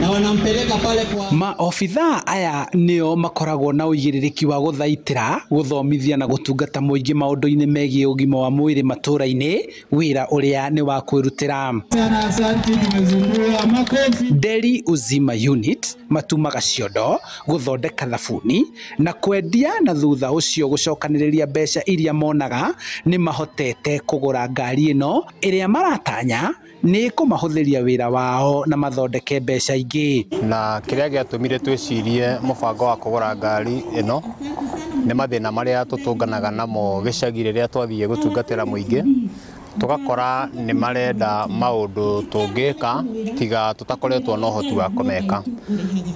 Na wanampeleka pale kwa Maobithaa aya nĩo makoragwo na ũigĩrĩrĩki wa gũthaitĩra, gũthomithia na gũtungata mũingĩ maũndũ-inĩ megiĩ ũgima wa mwĩrĩ matũra-inĩ, wĩra ũrĩa nĩ wa kwĩrutĩra. Sana, asante, tumezindua makofi. Nderi Uzima Unit matumaga ciondo, gũthondeka thabuni na kwendia, na thutha ũcio gũcokanĩrĩria mbeca iria monaga nĩ mahotete kũgũra ngari ĩno ĩrĩa maratanya nĩ ĩkũmahũthĩria wĩra wao na mathondeke mbeca ingĩ. Na kĩrĩa gĩatũmire twĩcirie mũbango wa kũgũra ngari ĩno nĩ mathĩna marĩa tũtũnganaga namo gĩcagi rĩrĩa twathiĩ gũtungatĩra mũingĩ, tũgakora nĩ marenda maũndũ tũngĩka tiga tũtakoretwo na ũhoti wa kũmeka.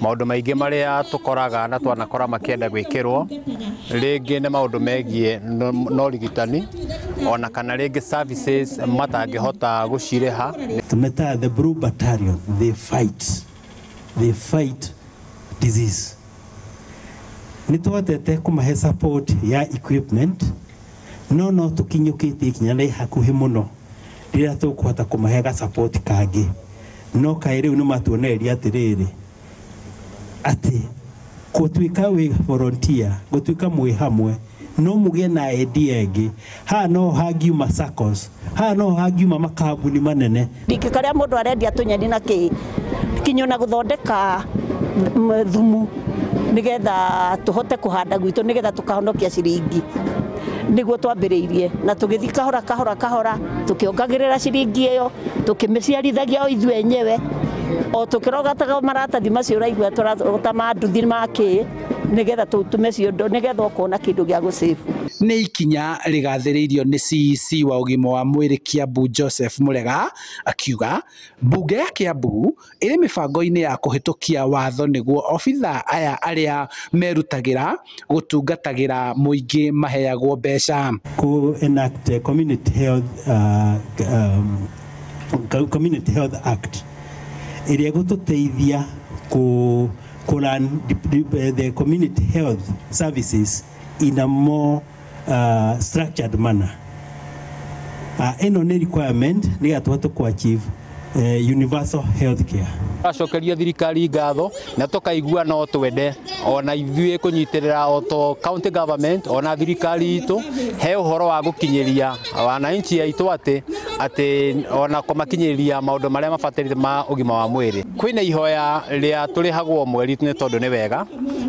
Maũndũ maingĩ marĩa tũkoraga na twanakora makĩenda gwĩkĩrwo rĩngĩ nĩ maũndũ megiĩ no ũrigitani ona kana rĩngĩ services matangĩhota gũcirĩha. Tumeta the Blue Battalion, they fight disease. Nĩ tuhotete kũmahe support ya equipment, no tũkinyũkĩtie ikinya rĩ hakuhĩ mũno rĩrĩa tũkũhota kũmahe ga support kangĩ, no kaĩ rĩu nĩ matuonereria atĩrĩrĩ, atĩ gũtuĩka wĩ volunteer, gũtuĩka mwĩ hamwe no mũgĩe na idea ĩngĩ. Haha no hangiuma SACCOS, haha no hangiuma makambuni manene. Ndingĩkarĩa mũndũ arendia tũnyeni na kĩ kinyo na gũthondeka thumu nĩgetha tũhote kũhanda gwitũ, nĩgetha tũkahonokia ciringi. Nĩguo twambĩrĩirie na tũgĩthiĩ kahora kahora kahora tũkĩongagĩrĩra ciringi ĩyo, tũkĩmĩciarithagia o ithuĩ enyewe, o tũkĩrogataga maratathi macio ũraigua tũrarogota ma nduthi ma kĩ, nĩgetha tũtume ciondo, nĩgetha ũkona kĩndũ gĩa gũsave. Nĩ ikinya rĩgathĩrĩirio nĩ CEC wa ũgima wa mwĩrĩ Kiambu Joseph Murega, akiuga mbunge ya Kiambu ĩrĩ mĩbango-inĩ ya kũhĩtũkia watho nĩguo obithaa aya arĩa merutagĩra gũtungatagĩra mũingĩ maheagwo mbeca. Ku enact a community health act ĩrĩa ĩgũtũteithia ku run the community health services in a more structured manner. Ĩno nĩ requirement nĩgetha tũhote ku achieve universal health care. Tũracokeria thirikari ngatho na tũkaigua no twende ona ithuĩ kũnyitĩrĩra o to county government ona thirikari itũ he ũhoro wa gũkinyĩria wananchi aitũ atĩ ona kũmakinyĩria maũndũ marĩa mabatarĩte ma ũgima wa mwĩrĩ. Kwĩna ihoya rĩa tũrĩhagwo mweri, nĩ tondũ nĩ wega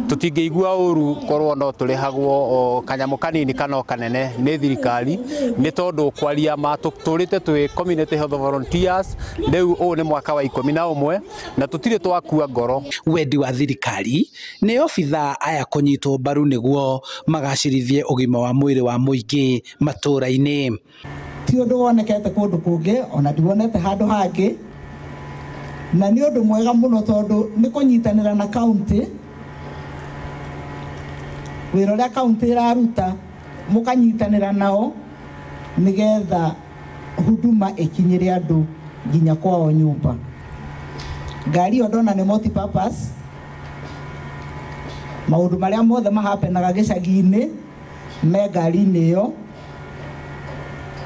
tũtingĩigua ũru korwo no tũrĩhagwo o kanyamũ kanini kana o kanene nĩ thirikari, nĩ tondũ kwaria ma tũtũrĩte twĩ community health volunteers rĩu ũyũ nĩ mwaka wa 11 na tũtirĩ twakua ngoro. Wendi wa thirikari nĩ obithaa aya kũnyitwo mbaru nĩguo magacĩrithie ũgima wa mwĩrĩ wa mũingĩ matũra-inĩ. Ti ũndũ wonekete kũndũ kũngĩ, ona ndiwonete handũ hangĩ, na nĩ ũndũ mwega mũno tondũ nĩ kũnyitanĩra na kaunti, wĩra ũrĩa kaunti ĩraruta mũkanyitanĩra nao nĩgetha huduma ĩkinyĩre andũ nginya kwao nyũmba. Ngari ĩyo ndona nĩ multi purpose, maũndũ marĩa mothe mahapenaga gĩcagi-inĩ me ngari-inĩ ĩyo,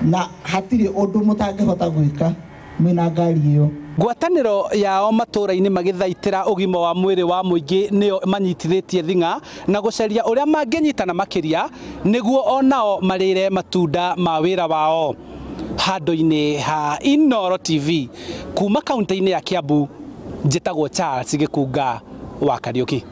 na hatirĩ ũndũ mũtangĩhota gwĩka mwĩna ngari ĩyo. Ngwatanĩro yao matũra-inĩ magĩthaitĩra ũgima wa mwĩrĩ wa mũingĩ nĩyo manyitithĩtie thing'a na gũcaria ũrĩa mangĩnyitana makĩria nĩguo onao marĩre matunda ma wĩra wao. Handũ-inĩ ha Inooro TV kuma kaunti-inĩ ya Kiambu, njĩtagwo Charles Gĩkunga wa Kariũki.